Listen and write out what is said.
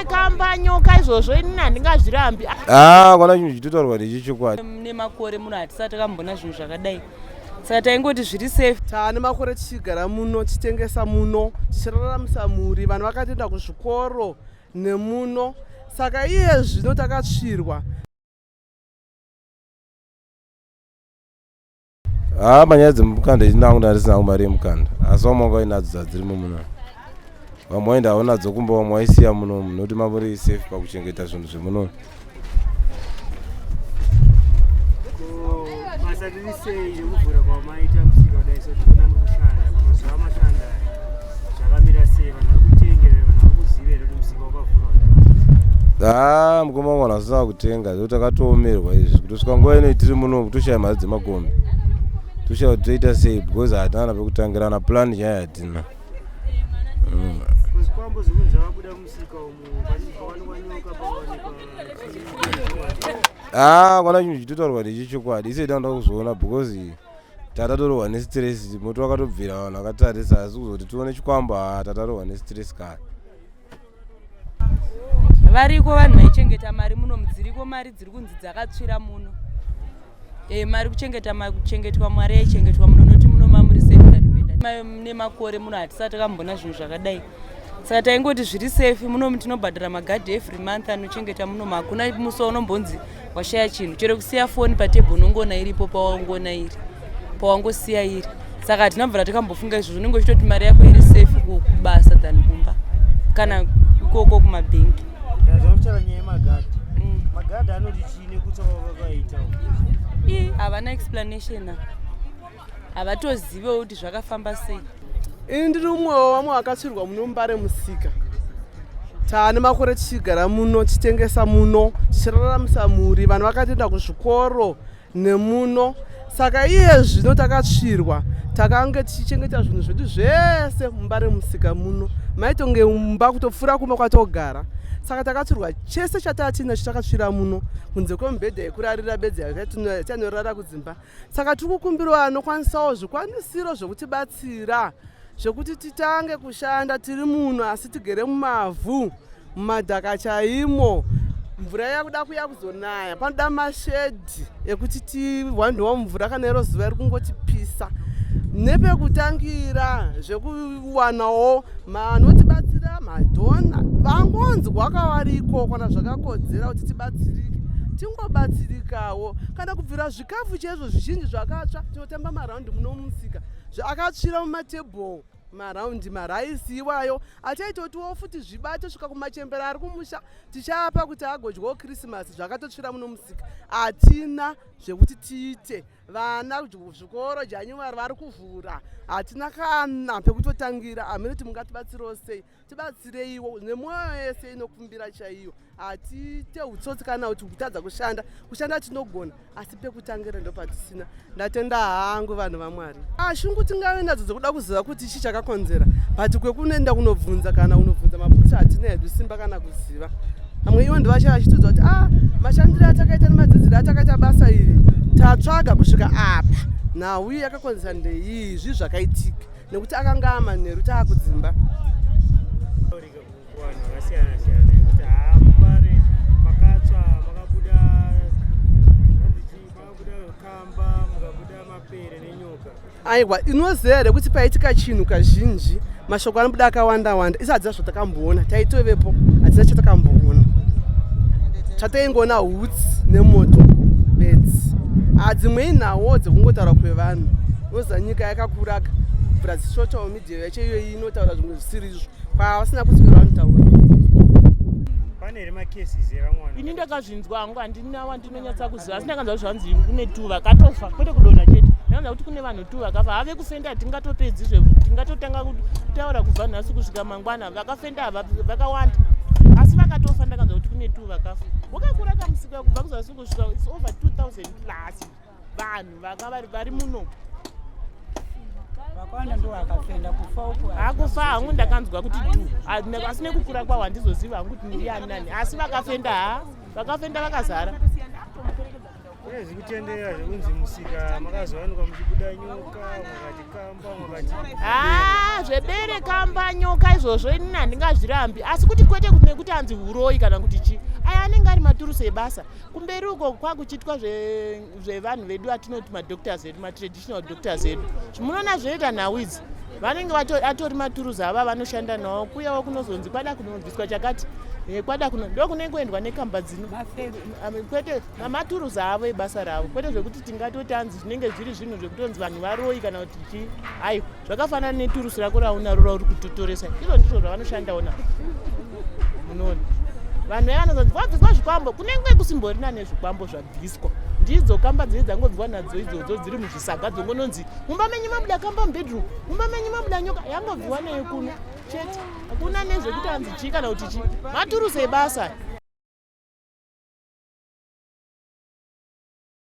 Zvine kamba nyoka izvozvo inini handingazvirambi. Ah, kwana chinhu chitotaurwa ndechechokwadi. Nemakore muno hatisati takambona zvinhu zvakadai saka taingoti zviri safe. Taane makore tichigara muno tichitengesa muno tichiraramisa mhuri vanhu vakatoenda kuzvikoro nemuno saka iye zvino takatsvirwa. Haa manyaya dzemukanda idzi ndangu ndarisina hangu mari yemukanda asi vamwe vanga vainadzo dzadzirimo muno vamwe vaenda havo nadzo kumba vamwe vaisiya munomu nokuti mamuri safe pakuchengeta zvinhu zvemunomu. Basa riri sei rekuvhura kwamaita musika kudai so tikuona muri kushanda pamazuva amashanda zvakamira sei vanhu vari kutenga here vanhu vari kuziva here kuti musika wakavhurwa kudai? Haa mukoma wangu vanhu vasina kutenga zvekuti takatoomerwa izvi kutosvika nguva ino tiri muno toshaya mari dzemakombi toshaya kuti toita sei because hatina kana pekutangirana plan chaiyo hatina. Zvikwambo zvekunzi zvakabuda musika umu pawanikwa nyoka pawanikwa Haa kwana chinhu chitotaurwa ndechechokwadi ise tinoda kuzviona because tatatorohwa nestress moto wakatobvira vanhu vakatarisa asi kuzoti tione chikwambo haa tatarohwa nestress kare. Variko vanhu vaichengeta mari muno dziriko mari dziri kunzi dzakatsvira muno e, mari kuchengeta kuchengetwa mari yaichengetwa muno noti muno mamuri safe than kuenda nemakore muno hatisati takambona zvinhu zvakadai saka taingoti zviri safe muno tinobhadhara magadhi every month anochengeta muno hakuna musi waunombonzi washaya chinhu chero kusiya foni patebho unongoona iripo pawangoona iri pawangosiya iri saka hatina bvira takambofunga izvozvo unenge uchitoti mari yako iri safe kubasa than kumba kana ikoko kumabhengi. Ndazvakutaura nyaya yemagadhi. Magadhi anoti chii nekutsva kwavakaita? Ii havana explanation havatozivewo kuti zvakafamba sei. Ini ndiri umwe wevamwe vakatsvirwa muno muMbare musika. Taane makore tichigara muno tichitengesa muno tichiraramisa mhuri vanhu vakatoenda kuzvikoro nemuno saka iye zvino takatsvirwa takange tichichengeta zvinhu zvedu zvese mumba remusika muno maitonge mumba kutopfuura kumba kwatogara saka takatsvirwa chese chatatinacho takatsvira muno kunze kwemubhedha yekurarira bedzi yatinorara kudzimba saka tiri kukumbirawo anokwanisawo zvikwanisiro zvekutibatsira zvekuti titange kushanda tiri muno asi tigere mumavhu mumadhaka chaimo mvura yakuda kuya kuzonaya panoda mashedhi ekuti tihwandewo mvura kana iro zuva iri kungotipisa nepekutangira zvekuwanawo vanotibatsira madhona vangonzwa kavariko kana zvakakodzera kuti tibatsirike tingobatsirikawo kana kubvira zvikafu chaizvo zvizhinji zvakatsva tinotamba maraundi muno mumusika Akatsvira mumatable maraundi maraisi iwayo achaitotiwo futi zvibate svika kumachembera ari kumusha tichaapa kuti agodyawo Christmas zvakatotsvira muno musika hatina zvekuti tiite vana zvikoro January vari kuvhura hatina kana pekutotangira hameno kuti mungatibatsirawo sei tibatsireiwo nemwoyo yese inokumbira chaiyo hatiite utsotsi kana kuti kutadza kushanda kushanda tinogona asi pekutangira ndopatisina ndatenda hangu vanhu vamwari ah, shungu tingave nadzo dzekuda kuziva kuti chii chakakonzera but kwekunoenda kunobvunza kana unobvunza mapurisa hatina hedu simba kana kuziva vamwe ivo ndivacha vachitiudza kuti ah mashandiro atakaita nemadzidziro atakaita basa iri tatsvaga kusvika apa nhau iyi yakakonzera ndeiyi zvii zvakaitika nekuti akanga amanheru taakudzimba Vanhu vakasiyana siyana kuti haa mubare makatsva makabuda makabuda kamba mukabuda mapere nenyoka. Aiwa inoziva here kuti paitika chinhu kazhinji mashoko anobuda akawanda wanda isu hadzina zvatakamboona taitovepo hatina chatakamboona chataingoona hutsi nemoto bedzi hadzimwe inhawo dzekungotaura kwevanhu unoziva nyika yakakuraka plus social media yacho iyoyi inotaura zvimwe zvisiri izvo kwavasina kuswera vanotaura. Pane here macases evamwe Ini ndakazvinzwa hangu handina wandinonyatsa kuziva asi ndakanzwa kuti zvanzi kune tu vakatofa kwete kudonha chete ndakanzwa kuti kune vanhu tu vakafa have kufenda hatingatopedzi zve tingatotanga kutaura kubva nhasi kusvika mangwana vakafenda hava vakawanda asi vakatofa ndakanzwa kuti kune tu vakafa wakakura kamusika kubva kuzasi kusvika its over 2000 plus vanhu vanga vari vari muno vakawanda ndo vakafenda kufa uku hakufa hangu ndakanzwa kuti du asi nekukura kwavo handizoziva hangu kuti ndiyani nani asi vakafenda ha vakafenda vakazara. Kune zvikutenderera zvekunzi musika makazowanikwa muchibuda nyoka, mwakati kamba, mwakati Haa, zvebere, kamba, nyoka izvozvo inini handingazvirambi, asi kuti kwete nekuti hanzi uroyi kana kuti chii. Aya anenge ari maturusi ebasa. Kumberi uko kwakuchiitwa zvevanhu vedu atinoti madoctors edu, matraditional doctors edu. Munoona zvinoita nhau idzi, vanenge atori maturusi ava vanoshanda nawo. Kuyawo kunozonzi kwada kunobviswa chakati, kwada kuno ndo kunenge kuendwa nekamba dzino, kwete maturusi avo ebasa ravo, kwete zvekuti tingatoti hanzi zvinenge zviri zvinhu zvekutonzi vanhu varoyi kana kuti chii. Aiwa, zvakafanana neturusi rako raunaro rauri kutotoresa, izvo ndizvo zvavanoshandawo navo. Munoona vanhu vaya vanozonzi vabviswa zvikwambo, kunenge kusimborina nezvikwambo zvabviswa, ndidzo kamba dzee dzangobviwa nadzo idzodzo dziri muzvisaga, dzongononzi mumba menyu mabuda kamba, mubedroom mumba menyu mabuda nyoka, yangobviwa nayo kuno chete. Hakuna nezvekuti hanzi chii kana kuti chii, maturusi ebasa.